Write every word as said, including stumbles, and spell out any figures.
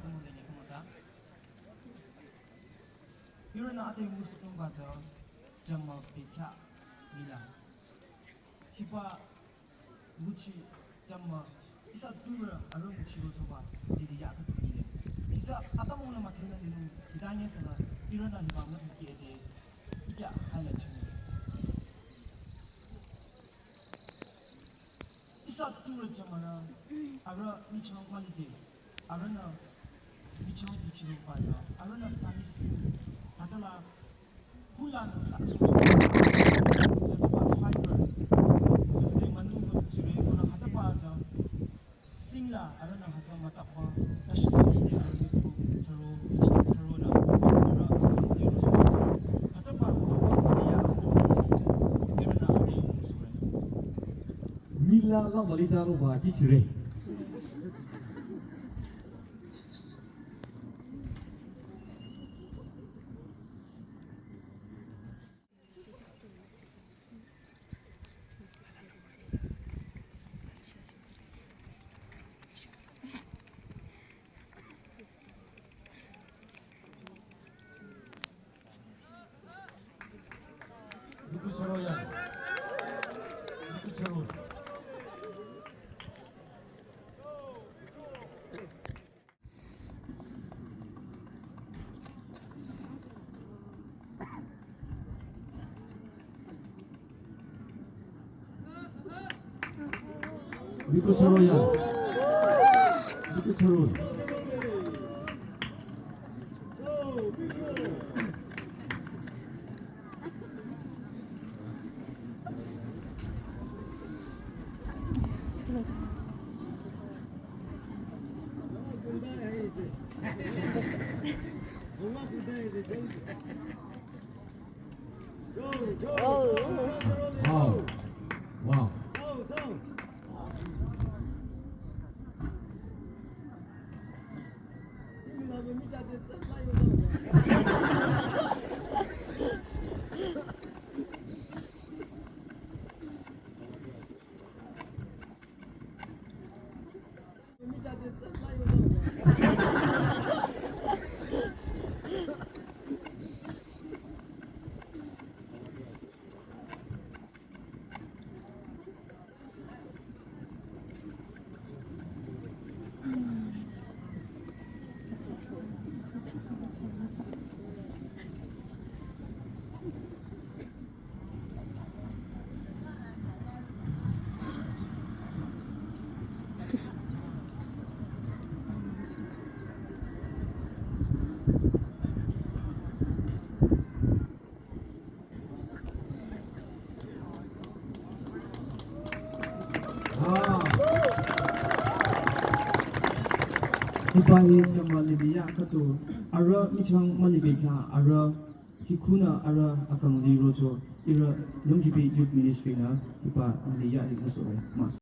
Kümüle ne kümüta. Ihrünü ade ngusohnungba tsü jama bekhyah mila. Hiba nguchi jama ihsa tsurü arüh nguchi rochoba didi ya katu kile. Hita atamongnü müdhenü linung hita nye sünü ihrünü hiba müdheki ade ikya highlight chine. Ihsa tsurü jamarü arüh michang mülide. Arühnü michang bichiroba tsü, arühnü sani sing, hütsüla kulanü sa cho cho, hütsüba fiber, hütsüde manu ko jire, ko hütsüba tsü singla, arühnü hütsü mütsaba, tashi ko dide arüh ko tharo, michang tharonü, arüh ko dide ro, hütsüba hütsüba diya, ihrünü ade musure. Mila la malita roba kichire. Lukucharo ya. Lukucharo. Lukucharo ya. Lukucharo. Wow. Wow. Ah. Hiba hi jama libi ya khüdu arüh michang mülibi khyang arüh hi khunü arüh akang li rocho ihrü Longkipi Youth Ministry nü hiba libi ya li ngusohre mas.